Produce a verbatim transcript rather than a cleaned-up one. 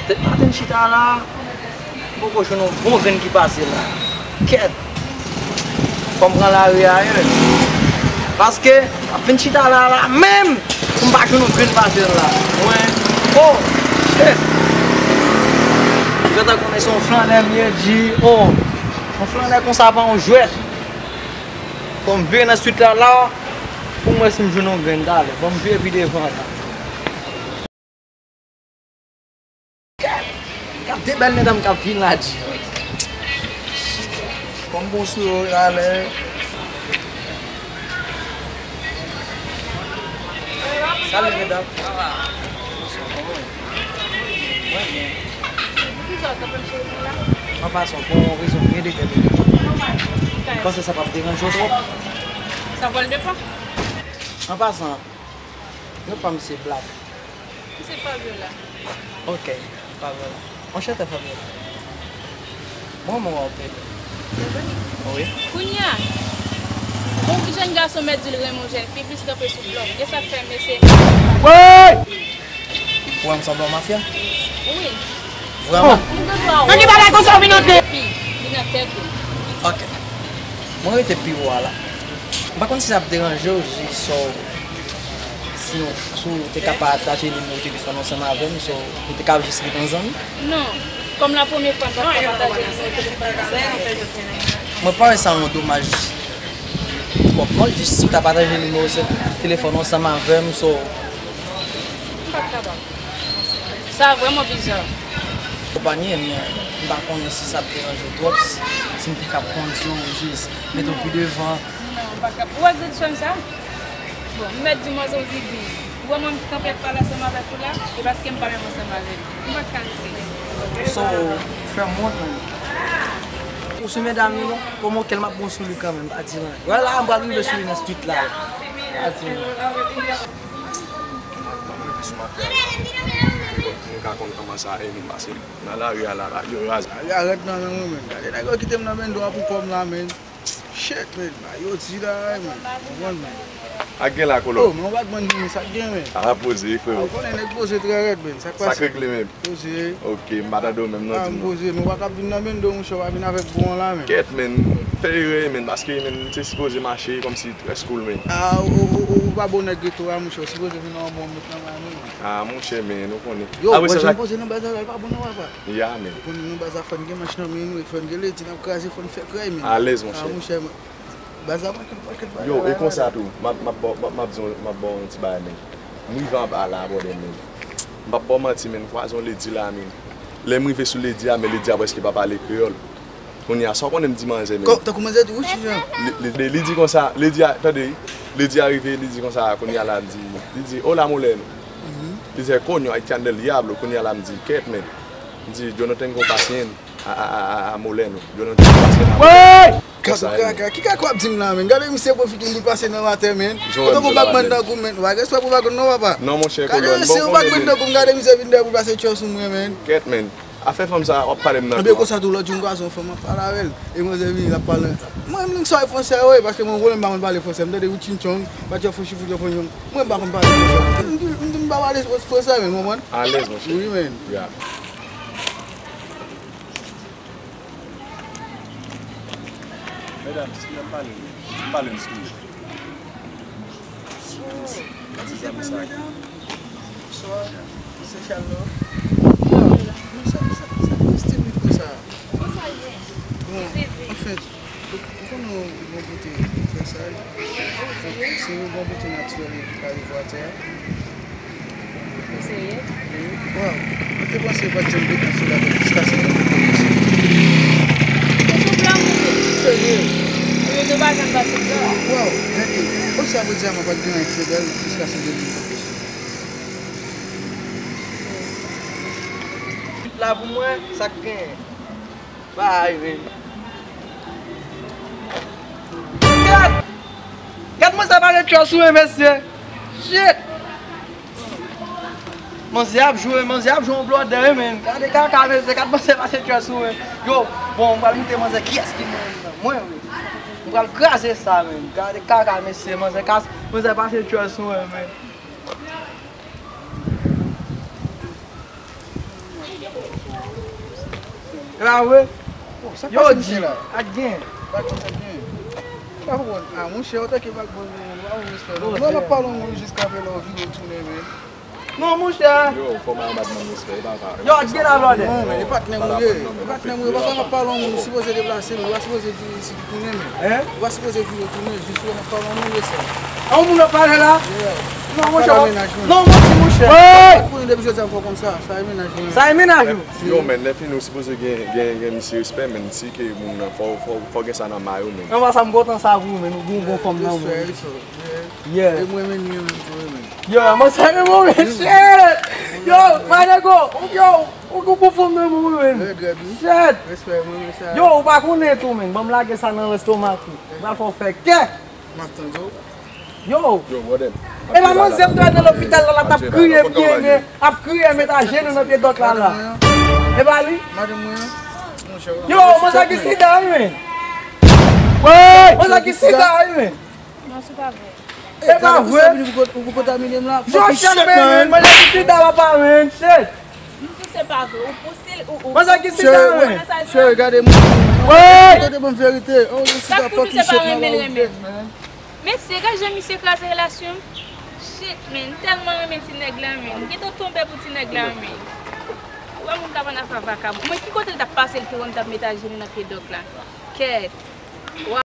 Depi maten m chita la, m poko jwenn yon bon grenn ki pase la. Kèt! Fò m pran lari a, wi. Paske, m ap vin chita la, la menm, pou m pa jwenn yon grenn pase la. Mwen, oh, shit! Ou gentan konnen se yon flannè m ye, G, oh. Yon flannè konsa pa yon jwèt. Fò m vire nan street la, la, pou m wè si m jwenn yon grenn talè. Fò m vire pi devan la. Gad, gad de bèl medam k ap vin la, G. Kòm bon sou yo, talè. Salut, medam. An pasan, pou yon rezon byen detèmine. M panse sa p ap deranje w twòp. Sa pral depann. An pasan, non pa m se Black. M se Fabiola. Ok, Fabiola. Anchante, Fabiola. Mwen, mwen wè w pede. Se vre? Wi. Kounye a, yon jèn gason mèt di l renmen yon jèn fi, plis kanpe sou blòf. E sa k fè mesye. Wi! Ou wè m sanble yon mafya? Wi. Vrèman? Nan ki bagay konsa w vin antre? Li nan tèt ou. Ok. Mwen rete pi wo a la. M pa konn si sa ap deranje w, jis so, si w, si w te ka pataje nimewo telefòn ansanm avè m, so, nou te ka jis ret an zanmi. Non, kòm la premye fwa m pa ka pataje nimewo telefòn avè w. Mwen pa wè sa yon domaj twòp non, jis si w ta pataje nimewo se, telefòn ansanm avè m, so. M pa t kapab. Sa vrèman biza. Konpanye, men m pa konnen si sa ap deranje w twòp, si, si m te ka kondui w jis, mete w pi devan. Non, m pa ka. Ou wè grenn sè m sa? Bon, m mèt di manzè w zizi. Ou wè mwen m kanpe ap pale ansanm avèk ou la, e paske m pa menm ansanm avè l. M pa t ka rete. So, fè m wont, menm. Ou se medam li, non? Kòman kèl m ap bon sou li kanmenm, pa di anyen. Wè la, m pral rive sou li nan street la. Pa di anyen. M ka konn kòman sa ye menm, paske nan lari a la, lari yo raz. Lari a rèd nan men mwen, menm. Gade nèg yo kite m nan bendo a pou kò m la, menm. Shit, menm. Bagay yo di la, menm. Ou konprann, menm. Sa k gen la, kolo? Oh, men yon bagay bann vini, sa k gen, menm. A, poze, frero. Ou konnen nèg poze trè rèd, menm. Sa k pase? Sa k regle menm? Poze. Ok, m pa tande w menm non, di m non. M poze, men w pa ka ap vin nan bendo, monchè, w pa vin avèk bon an la, menm. Kèt, menm. Fè erè, menm, paske, menm, m te sipoze mache kòmsi trè cool, menm. A, ou, ou, ou, ou pa bon nèg geto a, monchè, ou sipoze vin nan yon bon mood nan la, menm. A, monchè, men, nou konnen. Yo, apre sa, jwenn poze nan baz la, l pa bon non, papa. Ya, men. Ou konnen nou baz la fò n gen manch nan men nou, e fò n gen ledi, n ap kraze, fò n fè krèy, men. Alèz, monchè. A, monchè, baz la, pakèt, pakèt bagay. Yo, e konsa tou, m ap, m ap ba w, m ap, m ap di w, m ap ba w yon ti bagay, men. M rive anba la, brother, men. M p ap ba w manti, men, m kwaze yon ledi la, men. Lè m rive sou ledi a, men ledi a prèske pa pale kreyòl. Kounye a, sa w konnen m di manzè, men. Kò, tankou manzè di, wi, jan. Li, li, li di konsa, ledi a, tande, ledi a rive, li di konsa, kounye a la, li di, li di, "Hola, Moleno." Li di, "Coño, haitiano del diablo." Kounye a la, m di, "Kèt, men." M di, "Yo no tengo paciencia a, a, a, a, a Moleno. Yo no tengo paciencia a Moleno." Konsa, men. Ki kaka w ap di m la, men? Gade misye pwofite m pou l pase nan atè, men. Otan pou bagman tankou, men. Ou pa gen respè pou bagman non, papa. Non, monchè, Kolo, m pa konnen, men. Gade misye, yon bagman tankou m, gade misye vin dèyè pou l pase tchòs sou mwen, men. Kèt, men. Afè fanm sa, w ap pale m nan do a. Ebyen konsa tou, lòt jou m kwaze yon fanm, m ap pale avè l. E manzè vini, l ap pale. Mwen menm sa e fransè, wi, paske mwen, mwen menm m pa konn pale fransè. M tande wi chin chong, pa tchè fon chifou tchè fon yong. Mwen m pa konn pale fransè. M di, m di m pa pale fransè, men, w konprann? Alèz, monchè. Wi, men. Ya. Medam, si w ap pale, pale m sou. Ti zanmi sa. Bonswa, se Charles. Sa, sa, sa, sa, sa, bon, anfèt, ou, ou konnen yon bon bote trè saj. Se yon bon bote natirèl ki ka rive atè a. Ou serye? Wi. Waw, mwen te panse pa t janm gentan sou la tèt jiskaske mwen te konn misye. Se sou plan ou ye? Serye. Ebyen nou pa janm pase sa. Waw, gade, osi apre di a mwen pa t gen anyen ki te bèl jiskaske mwen te vin konn misye. La pou mwen, sa k genyen? Bay, men. Gad! Gad manzè pase trè sou mwen, mesye. Shit! Manzè ap jwe, manzè ap jwe yon blòdè, wi, men. Gade kaka, mesye, gad manzè pase trè sou mwen. Yo, bon, m pral moute manzè, kiyès ki mwen menm nan? Mwen, wi. M pral kraze sa, men. Gade kaka, mesye, manzè kas, manzè pase trè sou mwen, men. E pa vre? Yo, sa k pase misye la? Ak gen. Ak gen, ak gen. Pa konprann. Ah, monchè, antanke vagabon, ou pa yon respè, non. Non, m ap pale yon moun jiska apre lè w vire w tounen, men. Non, monchè. Yo, fò w ba yon batman respè, e pa sa. Yo, ak gen la, brother. Non, men, e patnè m ou ye. E patnè m ou ye. Paske w ap pale yon moun, ou sipoze deplase, men ou pa sipoze vire isit tounen, men. Hein? Ou pa sipoze vire w tounen, jis ou ap pale yon moun, e sa. A yon moun ap pale la? Yeah. Non, monchè. Non, monchè, monchè. Hey! Pou nou depi jodi a fò konn sa, sa e mennaj mwen. Sa e mennaj ou? Yo, men, lè fini, ou sipoze gen, gen, gen misye respè, men, si ke moun nan, fò, fò, fò gen sa nan may ou, men. Anvan sa, m kontan sa pou ou, men, ou gen yon bon fanm nan, men. Respè, respè. Yeah. E mwen menm, li menm tou, men. Yo, mwen sa renmen, men, shit! Yo, my nigga, yo, ou, ou, ou fanm nan, men, men. Red, red, wi. Shit! Respè, mwen, men, sa. Yo, ou pa konnen tou, men. Ban m lage sa nan lestomak ou. M pral fè w fè kè. M ap tande w. Yo! Yo, brother. E pa manzè m te wè nan lopital la, la t ap kriye byen, men ap kriye met ajenou nan pye dòk la, la. E pa li? Madanm mwen an? Monchè, yo, manzè ki sida, wi, men. Manzè ki sida, wi, men. Non, se pa vre. E pa vre? Ou pou kontamine m la. Yo, shit, men, manzè ki sida, papa, men, shit. M di se pa vre. Ou pouse l, ou, ou. Manzè ki sida, men. Cheri, gade mwen. Tande ban m verite. Oh, yon sida fucking shit, man. Mesye, gad jan misye kraze relasyon m. Shit, man. M tèlman renmen ti nèg la, man. M gentan tonbe pou ti nèg la, man. Ou wè moun ka pann afè a vakabon. Mwen, ki kote l t ap pase, l te konn t ap met ajenou nan pye dòk la? Kèt.